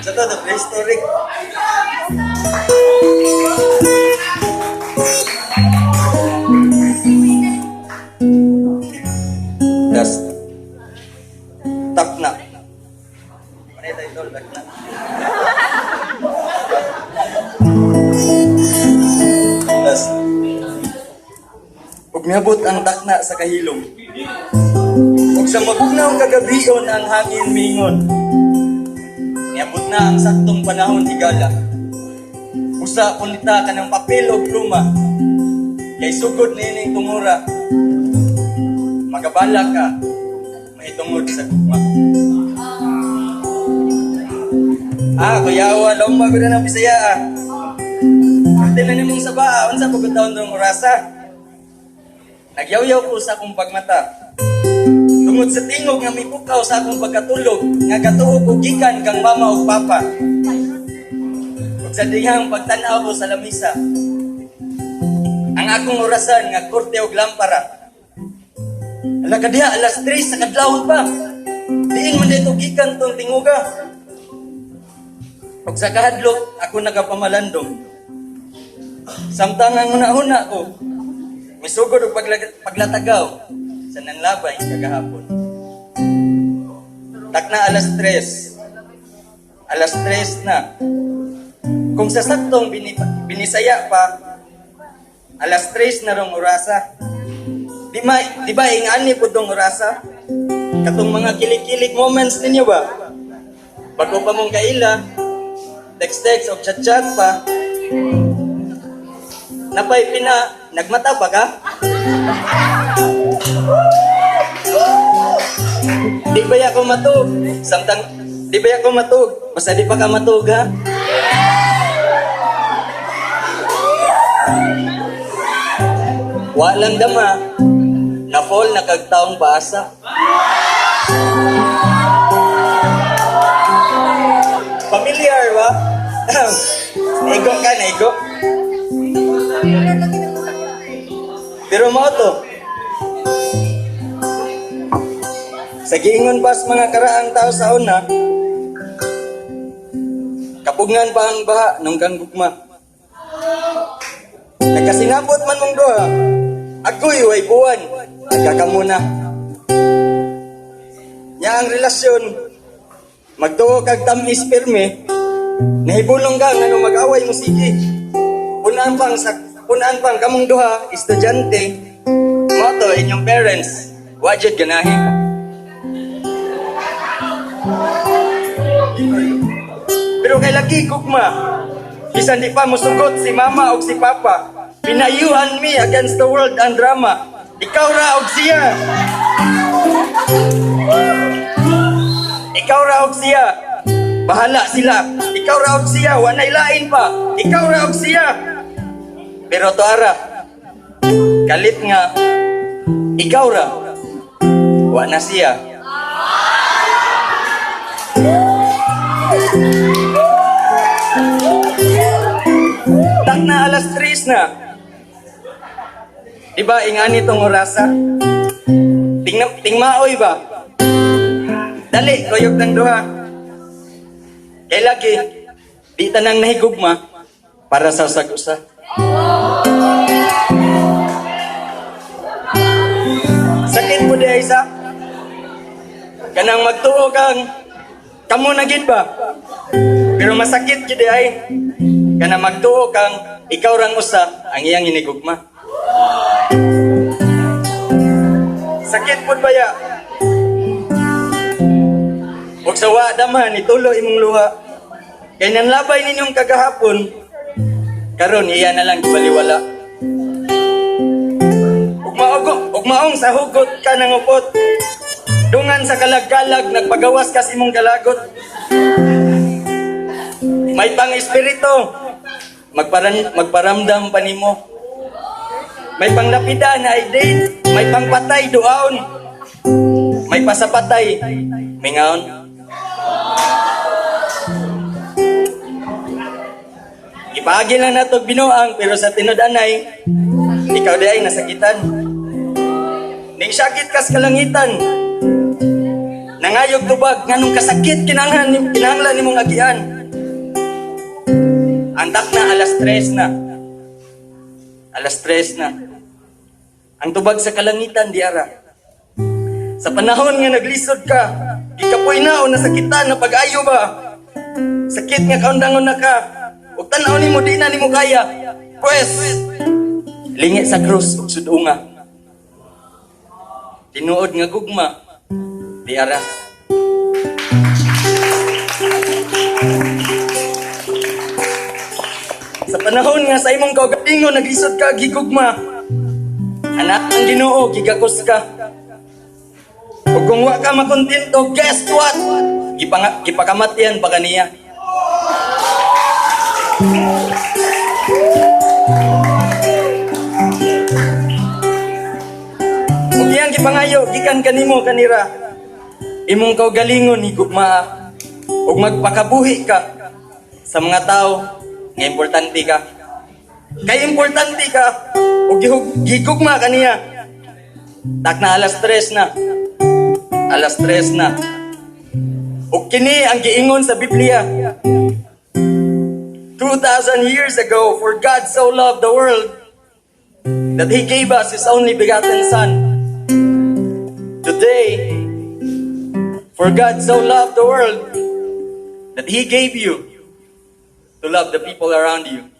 Sa to, the prehistoric. Das. Tak na. Ano yung title? Tak na. Das. Ug miabot ang takna sa kahilom. Ug sa mabugnaw kagabion ang hangin mingon. Niabot na ang saktong panahon higala. Usa punita ka ng papel o pluma. Kay sugod nining tungura. Magabala ka mahitungod sa gugma. Ah, kuyawa, lomba ko na ng Bisaya ah. Pwede na nimong sabaa, unsa pagod taon dong orasa. Nagyaw-yaw ko sa akong pagmata. Tungod sa tingog nga mipukaw sa akong pagkatulog, nga katuo ko gikan kang mama ug papa. Ug sa dihang pagtan-aw ko sa lamisa. Ang akong orasan nga korte og lampara. Ala ka diha, alas 3 sa kadlawon pa. Diin man dito gikan tong tinguga. Ug sa kahadlok ako nagapamalandong. Samtang ang huna-huna ko, misugod og paglatagaw sa nanlabay kagahapon. Takna alas 3. Alas 3 na. Kung sa saktong binisaya pa, alas 3 na rong orasa. Di ba ingani po dong orasa? Katong mga kilig-kilig moments ninyo ba? Bago pa mong kaila, text-text o chat-chat pa, napay pina, nagmata pa ka? Di ba ako matug? Samtang, di ba ako matug? Basta di pa ka matug, ha? Walang dama, na-fall na kagtaong paasa. Familiar ba? Naigo ka, naigo. Pero mao to. Sa giingon pas mga karaang tao sa una, kapugngan pa ang baha nung kang gugma. Nagkasinabot man mong duha, agoy way buwan, nagkakamuna. Nya ang relasyon, magtuo kag tamis pirmi, nahibulong ka ngano mag-away mo sige. Punaan pang kamong duha, estudyante, mao to inyong parents, wa jud ganahi. Pero kay lagi gugma, bisan di pa mosugot si mama og si papa, pinayuhan mi against the world ang drama. Ikaw ra og siya. Ikaw ra og siya. Bahala sila. Ikaw ra og siya, wanay lain pa. Ikaw ra og siya. Pero tuara, kalit nga ikaw ra. Wa na siya. Tak na alas 3 na. Di ba ingani tong orasa? Tingna tingmaoy ba? Dali, kuyog ng duha. Kay lagi, di tanang nahigugma para sa usag-usa. Sakit po di ay sa. Kanang magtuo kang kamo na gid ba? Pero masakit gid ay kanang magtuo kang ikaw rang usa ang iyang inigugma. Sakit pud baya. Ug sa wa dama nitulo imong luha. Kay nanlabay ninyong kagahapon, karon iya na lang gibaliwala. Ug maogo, ug maong sa hugot ka nangupot. Dungan sa kalag-kalag nagpagawas ka sa imong kalagot. May pang-espiritu. Magparamdam pa nimo. May panglapida na ay date, may pangpatay duaon. May pasapatay, mingaon. Ipaagi lang nato binuang pero sa tinud-anay, ikaw di ay nasakitan. Ning sakit kas kalangitan. Nangayog tubag nganong kasakit kinahanglan nimong agian. Antak na alas 3 na. Alas 3 na. Ang tubag sa kalangitan diara. Sa panahon nga naglisod ka, gikapoy na o nasakitan na pag-ayo ba? Sakit nga kaundangon na ka. Ug tan-aw nimo di na nimo kaya. Pues, lingi sa krus ug sudunga. Tinuod nga gugma, di ara. Sa panahon nga sa imong kaugalingon naglisod ka gigugma. Anak ang Ginoo, gigakos ka. Ug kung wa ka makontento, guess what? Gipakamatian pa kaniya. Ug iyang gipangayo gikan kanimo kanira. Imong kaugalingon higugmaa ug magpakabuhi ka sa mga tao nga importante ka. Kay importante ka ug gigugma kaniya. Tak na alas 3 na. Alas 3 na. Ug kini ang giingon sa Biblia. 2,000 years ago, for God so loved the world that He gave us His only begotten Son. Today, for God so loved the world that He gave you to love the people around you.